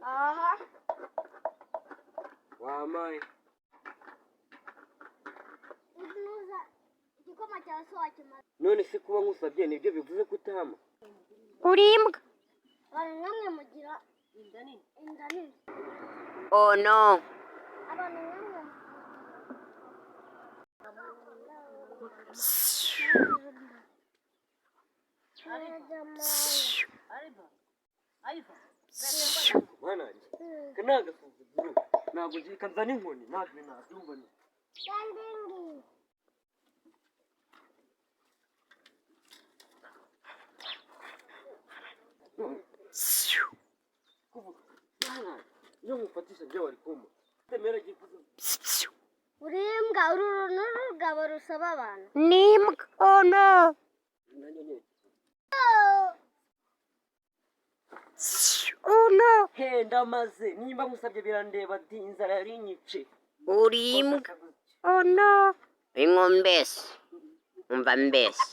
Aha. Wamaye. Unuza igikoma cya so wakimara. None se kuba nkusabye nibyo bivuze kutama? Uri imbwa. Abantu namwe mugira inda nini, inda nini. Oh no. Abantu namwe. Mwana wanjye, aka ni agasuzuguro. Ntabwo ngiye kanzana inkoni, ntabwo nabyumva ni. Kuvuga mwana wanjye, iyo nkufatisha byo wari kumpa. Temera agiye kuza. Uri imbwa, uru ni urugabo rusaba abantu. Ni imbwa. Oh no. Nanjye nyine. Oh no. He, ndamaze nimba nkusabye birandeba ati inzara yari inyice. Uri imbwa. Oh no. Ingo mbese. Umva mbese.